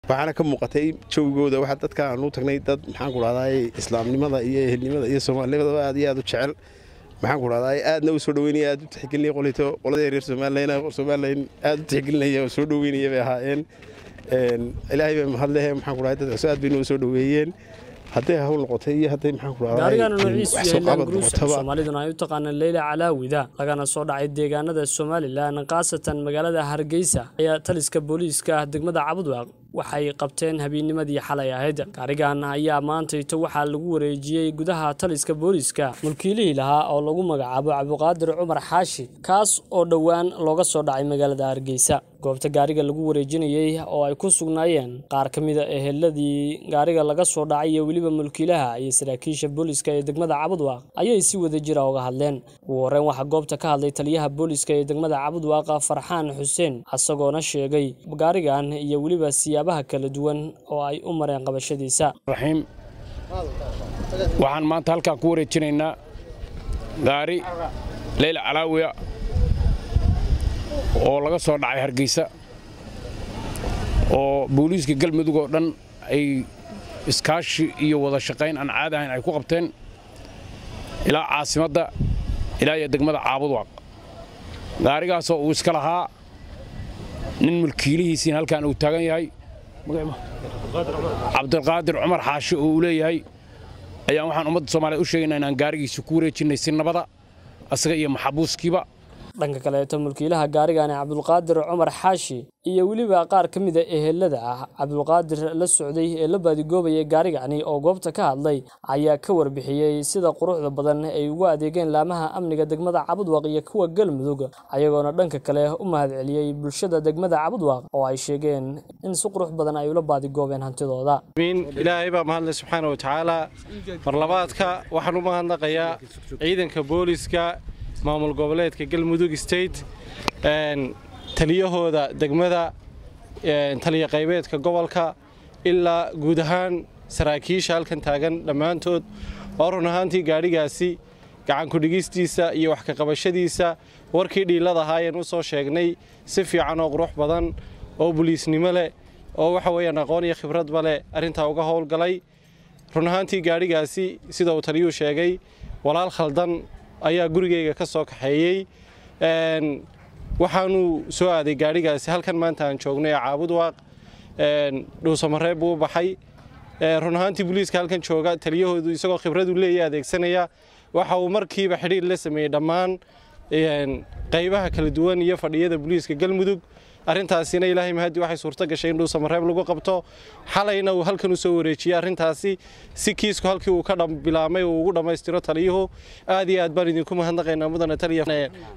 Waxaana ka muuqatay jawgooda waxa dadka aan u tagnay dad, maxaan ku rahdaa, islaamnimada iyo ehelnimada iyo soomaalinimadaba aad iyo aad u jecel, maxaan ku rahdaa, aadna u soo dhaweynaya, aad u tixgelinaya qolito qolada reer Somaliland, Somaliland aad u tixgelinaya oo soo dhaweynaya bay ahaayeen. Ilaahay baa mahad leh, maxaan ku rahdaa, dad aad bay noo soo dhaweeyeen, hadday hawl noqotay iyo hadday, maxaan ku rahdaa, Gaarigan noociisu yahay Land Cruiser, Soomaaliduna ay u taqaanaan Leyla Calaawida, lagana soo dhacay deegaanada Somaliland, khaasatan magaalada Hargeysa, ayaa taliska booliiska degmada Cabudwaaq waxay qabteen habeenimadii xalay ahayd. Gaarigan ayaa maantayto waxaa lagu wareejiyey gudaha taliska booliiska mulkiilihii lahaa oo lagu magacaabo Cabdiqaadir Cumar Xaashi, kaas oo dhowaan looga soo dhacay magaalada Hargeysa. Goobta gaariga lagu wareejinayey oo ay ku sugnaayeen qaar ka mida eheladii gaariga laga soo dhacay iyo weliba mulkiilaha iyo saraakiisha booliiska ee degmada Cabudwaaq ayay si wada jira uga hadleen. Ugu horreyn waxaa goobta ka hadlay taliyaha booliiska ee degmada Cabudwaaqa, Farxaan Xuseen, isagoona sheegay gaarigan iyo weliba siyaabaha kala duwan oo ay u mareen qabashadiisa. Raxiim, waxaan maanta halkaan ku wareejinaynaa gaari Leyla Calaawiya oo laga soo dhacay Hargeysa, oo booliiska Galmudug oo dhan ay iskaashi iyo wada shaqayn aan caadi ahayn ay ku qabteen ilaa caasimadda ilaa iyo degmada Caabudwaaq. Gaarigaasoo uu iska lahaa nin mulkiilihiisiina halkaan uu taagan yahay, Cabdilqaadir Cumar Xaashi oo uu leeyahay, ayaan waxaan ummadda Soomaaliyeed u sheegaynaa inaan gaarigiisa ku wareejinnay si nabada, asaga iyo maxabuuskiiba. Dhanka kaleeto, mulkiilaha gaarigani Cabdulqaadir Cumar Xaashi iyo weliba qaar ka mida ehelada ah Cabdulqaadir la socday ee la baadigoobayay gaarigani oo goobta ka hadlay ayaa ka warbixiyey sida quruxda badan ay ugu adeegeen laamaha amniga degmada Cabudwaaq iyo kuwa Galmudug, ayagoona dhanka kale u mahadceliyey bulshada degmada Cabudwaaq oo ay sheegeen in si qurux badan ay ula baadigoobeen hantidooda. Ilaahay baa mahadle subxaana wa tacaala. Mar labaadka waxaan u mahadnaqayaa ciidanka booliska maamul goboleedka Galmudug State, taliyahooda degmada, taliya qaybeedka gobolka, ilaa guud ahaan saraakiisha halkan taagan dhammaantood, oo run ahaantii gaadhigaasi gacankudhigistiisa iyo wax ka qabashadiisa warkii dhiilada ahaayeen u soo sheegnay si fiican oo qurux badan oo buliisnimo leh oo waxa weeyaan aqoon iyo khibradba leh arrintaa uga howlgalay. Run ahaantii gaadhigaasi, sida uu taliyuhu sheegay, walaal khaldan ayaa gurigayga ka soo kaxeeyey. Waxaanu soo aaday gaadhigaasi halkan maanta aan joogno ee Caabudwaaq. Dhuusamareeb buu u baxay. Run ahaantii booliiska halkan jooga taliyahoodu, isagoo khibradu leeya adeegsanaya, waxa uu markiiba xidhiir la sameeyey dhammaan qaybaha kala duwan iyo fadhiyada booliiska Galmudug. Arrintaasina Ilaahay mahadi waxay suurto gashay in Dhuusamareeb lagu qabto, xalayna uu halkan u soo wareejiyey arrintaasi si kiisku halkii uu ka bilaabmay uu ugu dhammaystiro taliyuhu. Aad iyo aad baan idinku mahadnaqaynaa, mudane taliya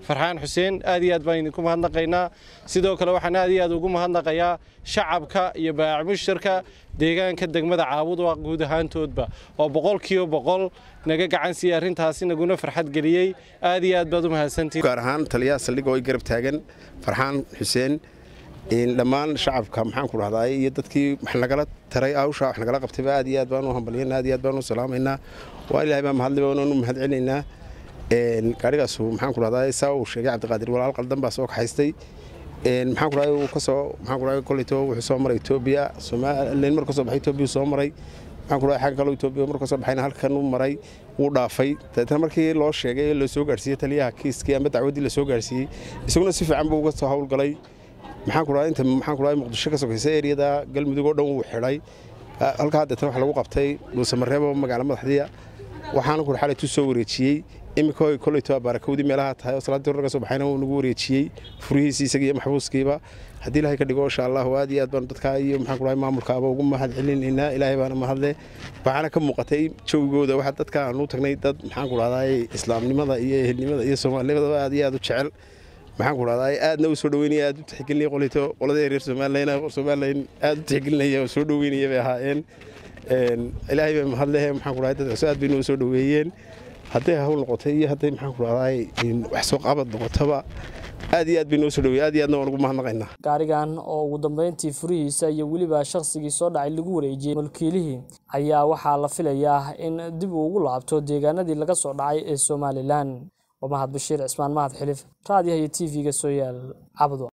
Farxaan Xuseen, aad iyo aad baan idinku mahadnaqaynaa. Sidoo kale waxaan aad iyo aad ugu mahadnaqayaa shacabka iyo baac mushtarka deegaanka degmada Caabudwaaq guud ahaantoodba oo 100% naga gacan siiyey arrintaasi, naguna farxad geliyey. Aad iyo aad baad u mahadsantihiin. Gaar ahaan taliyaha saldhigga oo garab taagan, Farxaan Xuseen, dhammaan shacabka, maxaan ku dhahdaa, iyo dadkii wax nagala taray hawsha, wax nagala qabtayba, aad iyo aad baan u hambalyaynaa, aad iyo aad baan u salaamaynaa. Waa Ilaahay baa mahadliba, waanu mahad celinaynaa. Gaarigaasu, maxaan ku dhahdaa, saa uu sheegay Cabdiqaadir, walaal qaldan baa soo kaxaystay, maxaan ku dhahday, uu ka soo, maxaan ku dhahday, kolleyto wuxuu soo maray Etoobiya. Somaliland markuu soo baxay Etoobiya soo maray, maxaan ku dhahay, xagga kale Etoobiya markuu soo baxayna halkan uu maray, wuu dhaafay. Dabeetana markii loo sheegay ee loo soo gaarsiiyey taliyaha kiiskii ama dacwaddii la soo gaarsiiyey, isaguna si fiican buu uga soo howlgalay. Maxaan ku dhahay, inta, maxaan ku dhahay, Muqdisho ka sokaysa eriyada Galmudug oo dhan wuu xidhay. Halkaa deetana waxa lagu qabtay Dhuusamareebo, magaalo madaxdiya. Waxaana ku xalay tu soo wareejiyey iminka oy kolleyto baarakowdii meelaha tahay oo salaaddii hore laga soo baxayna wuu nagu wareejiyey furihiisii, isaga iyo maxbuuskiiba, haddii Ilaahay ka dhigo, insha Allahu. Aad iyo aad baanu dadka iyo, maxaan ku dhahay, maamulkaaba ugu mahad celinaynaa. Ilaahay baana mahadle. Waxaana ka muuqatay jawgooda waxa dadka aan u tagnay dad, maxaan ku dhahdaa, islaamnimada iyo ehelnimada iyo soomaalinimadaba aad iyo aad u jecel, maxaan ku dhahdaa, aadna u soo dhaweynaya, aad u tixgelinaya qolito qolada reer Somaliland, Somaliland aad u tixgelinaya oo soo dhaweynaya bay ahaayeen. Ilaahay baa mahad leh, maxaan ku dhahay, dad aad bay noo soo dhaweeyeen, hadday hawl noqotay iyo hadday, maxaan ku dhahdaa, wax soo qabad noqotaba, aad iyo aad bay noo soo dhaweeyeen, aad iyo aadna waan ugu mahadnaqaynaa. Gaarigan oo ugu dambeyntii furihiisa iyo weliba shakhsigii soo dhacay lagu wareejiyey mulkiilihii ayaa waxaa la filayaa in dib uu ugu laabto deegaanadii laga soo dhacay ee Somaliland. Waa Mahad Bashiir Cismaan, Mahad Xilif, raadiyaha iyo TV-ga Sooyaal, Cabudwaaq.